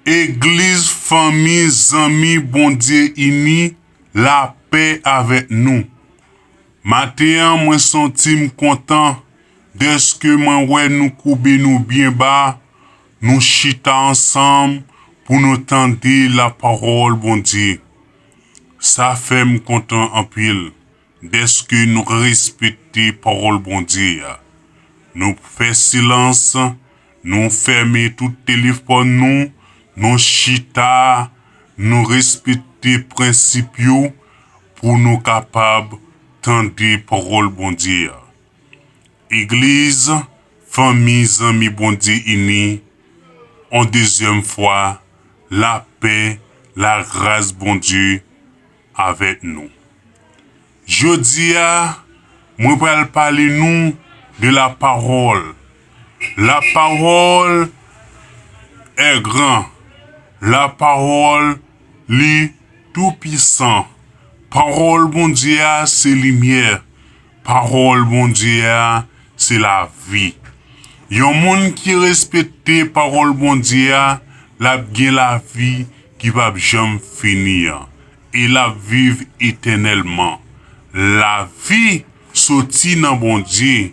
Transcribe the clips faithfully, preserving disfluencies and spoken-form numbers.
Egliz, fanmi, zanmi, Bondye ini, lapè avèk nou. Maten an, mwen santi m kontan dèske mwen wè nou koube nou byen ba, nou chita ansanm pou nou tande lapawòl Bondye. Sa fè m kontan anpil dèske nou respekte pawòl Bondye a. Nou fè silans, nou fèmen tout telefòn nou, nou chita, nou respekte prensip yo pou nou kapab tande pawòl Bondye a. Egliz, fanmi, zanmi Bondye ini, on dezyèm fwa, lapè, lagras Bondye avèk nou. Jodi a, mwen pral pale nou de la parole. La parole est grand. La parole li tou pisan. Pawòl Bondye a se limyè. Pawòl Bondye a se lavi. Yon moun ki respekte pawòl Bondye a, l ap gen lavi ki p ap janm fini an, e l ap viv etènèlman. Lavi soti nan Bondye.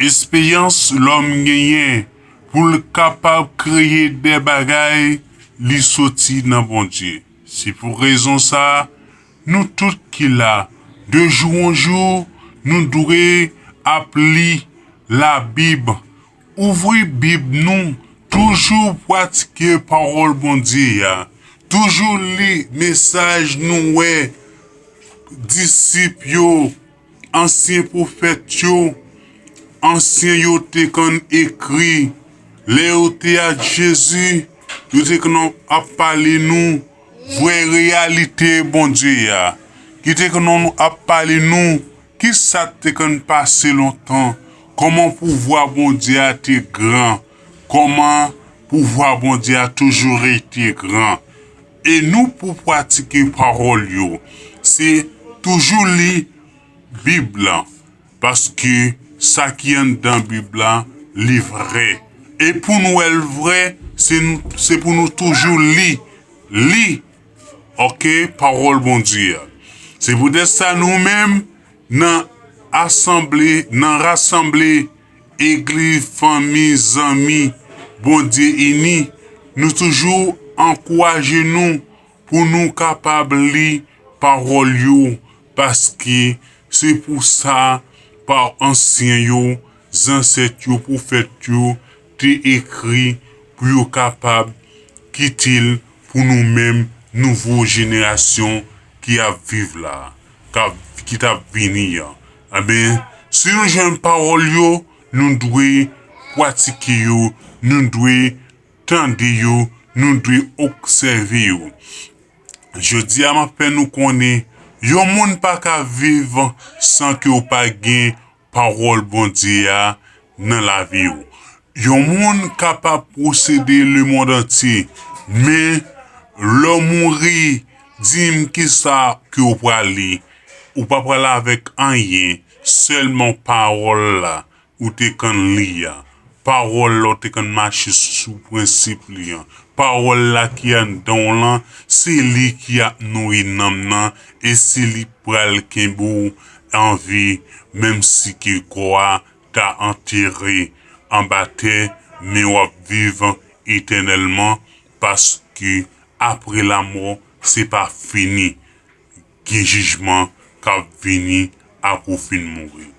Esperyans lòm genyen pou l kapab kreye de bagay, li soti nan Bondye. Se pou rezon sa a, nou tout ki la, de jou an jou, nou dwe ap li Labib. Ouvri Bib nou, toujou pratike pawòl Bondye a. Toujou li mesaj nou wè disip yo, ansyen pwofèt yo, ansyen yo te konn ekri. Lè yo te ak Jezi, yo te konn ap pale nou vrè reyalite Bondye a, ki te konn ap pale nou ki sa k te konn pase lontan, kòman pouvwa Bondye a te gran, kòman pouvwa Bondye a toujou rete gran. E nou pou pratike pawòl yo, se toujou li Bib la, paske sa ki anndan Bib la, li vrè. E pou nou wè l vrè, se, se pou nou toujou li, li, oke, pawòl Bondye a. Se poutèt sa nou menm, nan asanble, nan rasanble, egliz, fanmi, zanmi, Bondye ini, nou toujou ankouraje nou pou nou kapab li pawòl yo, paske se pou sa pa ansyen yo, zansèt yo, pwofèt yo te ekri pou yo kapab kite l pou nou menm nouvo jenerasyon ki ap viv la, k ap, ki t ap vini an. Enben, si nou jwenn pawòl yo, nou dwe pratike yo, nou dwe tande yo, nou dwe obsève yo. Jodi a, m ap fè nou konnen, yon moun pa ka viv san ke w pa gen pawòl Bondye a nan lavi w. Yon moun kapab posede lemonn antye, men lè w mouri, di m kisa ke w pral li. Ou pa pral avèk anyen, sèlman pawòl la ou te konn li a. Pawòl la ou te konn mache sou prensip li an. Pawòl la ki anndan w lan, se li ki ap nouri nanm nan, e se li pral kenbe w an vi, menm si ke kò a ta antere anba tè, men w ap viv etènèlman, paske apre lamò, se pa fini. Gen jijman k ap vini apre w fin mouri.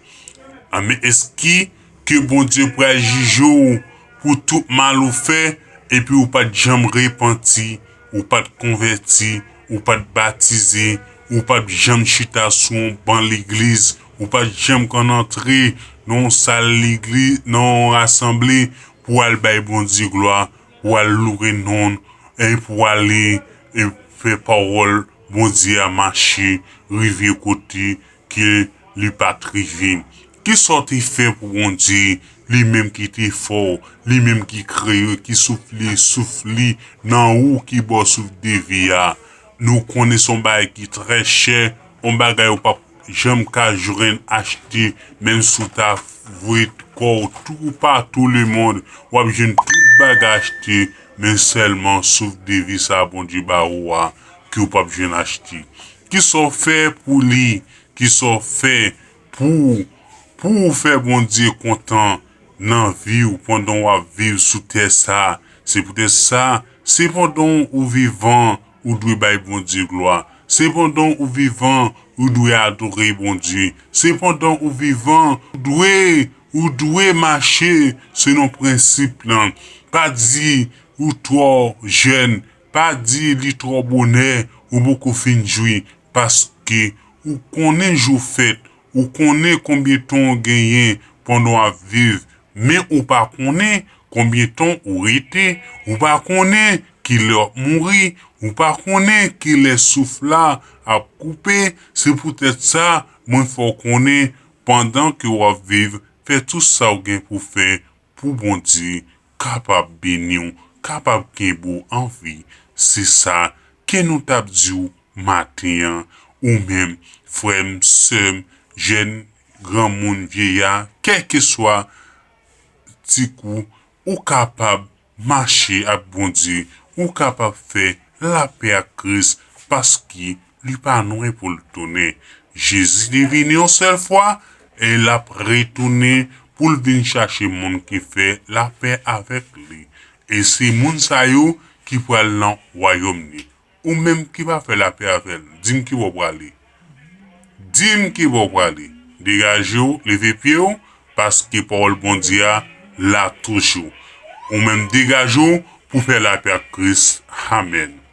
Anben, èske ke Bondye pral jije w pou tout mal ou fè, epi ou pa t janm repanti, ou pa t konvèti, ou pa t batize, ou pa t janm chita sou yon ban legliz, ou pa t janm konn antre nan yon sal legliz, nan yon rasanble pou w al bay Bondye glwa, pou w al loure non l, e pou w ale, e fè pawòl Bondye a mache, rive kote ke li pa t rive. Kisa w te fè pou Bondye, li menm ki te fè w, li menm ki kreye w, ki soufle souf li nan ou, ki ba w souf de vi a? Nou konnen se yon bagay ki trè chè, yon bagay ou p ap janm ka jwenn achte, menm si w ta voye kò w toupatou lemonn, w ap jwenn tout bagay achte, men sèlman souf de vi sa Bondye ba ou a, ke w p ap jwenn achte. Kisa w fè pou li? Kisa w fè pou, pou w fè Bondye kontan nan vi w pandan w ap viv sou tè sa a? Se poutèt sa, se pandan w vivan, ou dwe bay Bondye glwa. Se pandan ou vivan, ou dwe adore Bondye. Se pandan ou vivan, ou dwe, ou dwe mache selon prensip lan. Pa di ou twò jèn, pa di li twò bonè, ou poko fin jwi, paske ou konnen jou fèt, ou konnen konbyen tan w genyen pandan w ap viv, men ou pa konnen konbyen tan ou rete, ou pa konnen kilè w ap mouri, ou pa konnen kilè souf la ap koupe. Se poutèt sa, mwen fè w konnen, pandan ke w ap viv, fè tout sa w gen pou fè pou Bondye kapab beni w, kapab kenbe w an vi. Se sa ke nou t ap di w maten an, ou menm, frè m, sè m, jèn, granmoun, vyeya, kèlkeswa ti kou, ou kapab mache ak Bondye, ou kapab fè lapè ak Kris, paske li pa lwen pou l tounen. Jezi te vini yon sèl fwa, e l ap retounen pou l vin chache moun ki fè lapè avèk li. E se moun sa yo ki pral nan wayòm li. Ou menm ki pa fè lapè avè l, di m ki bò w prale. Di m ki bò w prale. Degaje w, leve pye w, paske pawòl Bondye a la toujou. Ou menm degaje w pou fè lapè ak Kris. Amèn.